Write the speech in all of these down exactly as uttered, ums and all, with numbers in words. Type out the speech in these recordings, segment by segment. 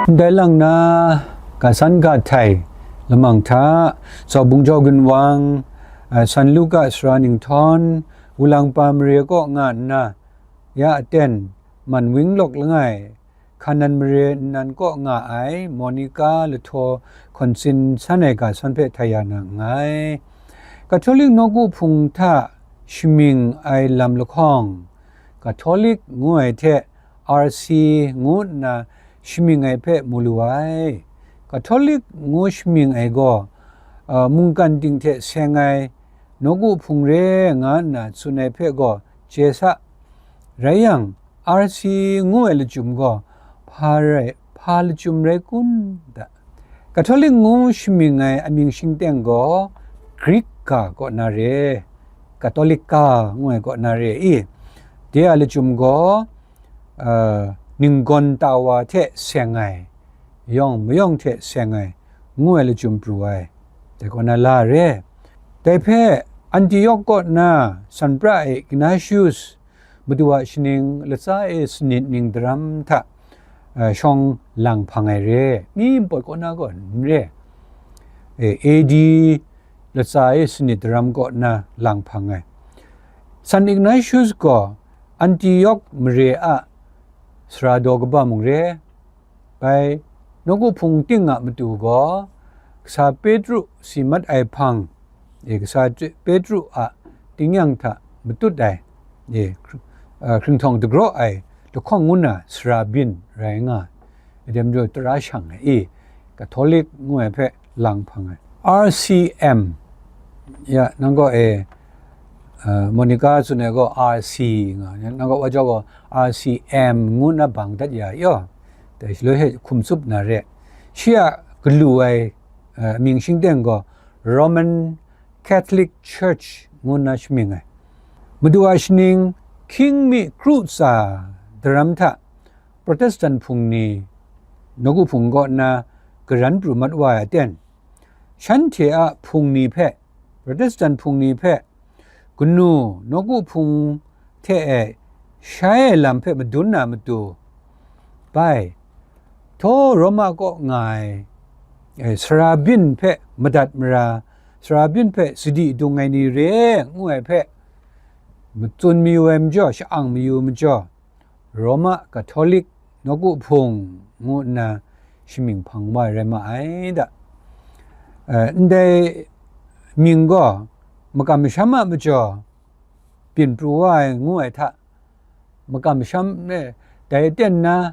Ndai lang na, ga san ga htai lamang hta, Zau Bung Jau Gun Wang, a, San Luka Sara Ninghtawng, Wulang Pa Mare kaw nga nna, ya aten, man wing lawk langai, Hkanan mare nnan kaw nga ai Monica Lahtaw Hkawn Sin san ai ga san hpe htai ya na nngai. Katolik nawku hpung hta shamying ai lam lahkawng, Katolik ngu ai hte R C ngu nna shamying ai hpe mu lu ai. Katolik ngu shamying ai gaw, a, mungkan ting hte seng ai nawku hpung re nga nna tsun ai hpe gaw chye sa. Rai yang, R C ngu ai lachyum gaw hpa rai, hpa lachyum rai kun ta? Katolik ngu shamying ai amying shingteng gaw Grik ga kaw na re, Katolika ngu ai kaw na re i? De a lachyum gaw, a, ninggawn tawa hte seng ai, yawng mayawng hte seng ai, ngu ai lachyum pru ai, dai kaw na la re. Dai hpe Antiok kaw na sanpra e Ignatius, Madu a shaning latsa e sanit ning daram hta, a, shawng lang hpang ai re, myi npawt kaw na gaw n re, e, A D latsa e sanit daram kaw na lang hpang ai. San Ignatius gaw Antiok mare a sara daw kaba mung re, bai, nawku hpung ting a matu gaw, kasa Petru si mat ai hpang, e, kasa Petru a tingnyang hta matut ai, e, hkr-, a, hkringhtawng dagraw ai lahkawng ngu na sara byin rai nga ai, dai majaw tara shang ai i, Katolik ngu ai hpe lang hpang ai. R C M, ya, nang gaw e, a, Monica tsun ai gaw R C nga, nang gaw wa jau gaw R C M ngu na bang dat ya yaw, dai shaloi he hkum tsup na re. Shi a galu ai, a, mying shingteng gaw Roman Catholic Church ngu na shamying ai. Madu a shaning hkying mi kru tsa daram hta Protestant hpung ni nawku hpung kaw nna garan pru mat wa ai aten, shanhte a hpung ni hpe, Protestant hpung ni hpe, kanu nawku hpung hte e shai ai lam hpe madun na matu, bai, htaw Roma kaw nga ai, e, sara byin hpe madat mara, sara byin hpe sadi dung ai ni re ngu ai hpe, matsun mayu ai majaw, sha-ang mayu majaw, Roma Katolik nawku hpung ngu nna shamying hpang wa ai rai ma ai da. E, ndai mying gaw makam masham a majaw byin pru wa ai ngu ai hta, makam masham e, dai aten na,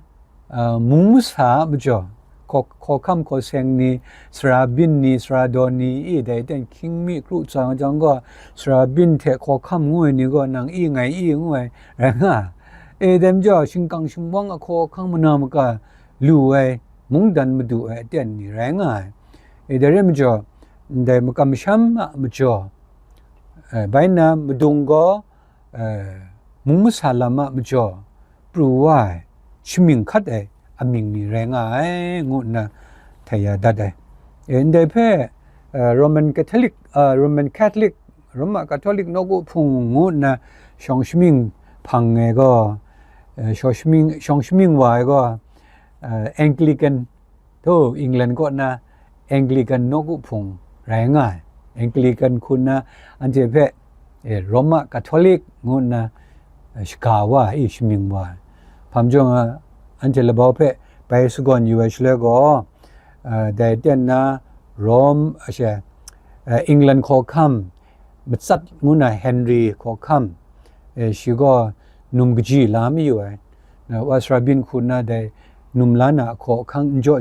a, mung masa a majaw, hkaw-, hkawhkam hkaw seng ni, sara byin ni, sara daw ni, i dai aten hkying mi kru tsa nga jang gaw, sara byin hte hkawhkam ngu ai ni gaw nang i ngai i ngu ai rai nga ai. E, dai majaw, shingkang shingwang a hkawhkam mana maka lu ai, mungdan madu ai aten ni rai nga ai. E, dai re majaw, ndai makam masham a majaw, e, bai nna madung gaw, e, mung masa lam a majaw pru wa ai, shamying hkat ai amying ni rai nga ai, ngu nna htai ya dat ai. E, ndai hpe, e, Roman Catholic, a, Roman Catholic, Roma Katolik nawku hpung ngu nna shawng shamying hpang ai gaw, e, shawng shamying, shawng shamying wa ai gaw, e, Anglican, Htaw, England kaw na Anglican nawku hpung rai nga ai. Anglican hku nna anhte hpe, e, Roma Catholic ngu nna, e, shaga wa ai, shamying wa ai. Hpa majaw nga, anhte labau hpe bai sagawn yu ai shaloi gaw, e, dai aten na Rome, a, she, e, England hkawhkam, matsat ngu na Henry hkawhkam, e, shi gaw num kaji la mayu ai. Na, wa sara byin hku nna dai num la na a hkawhkam n jaw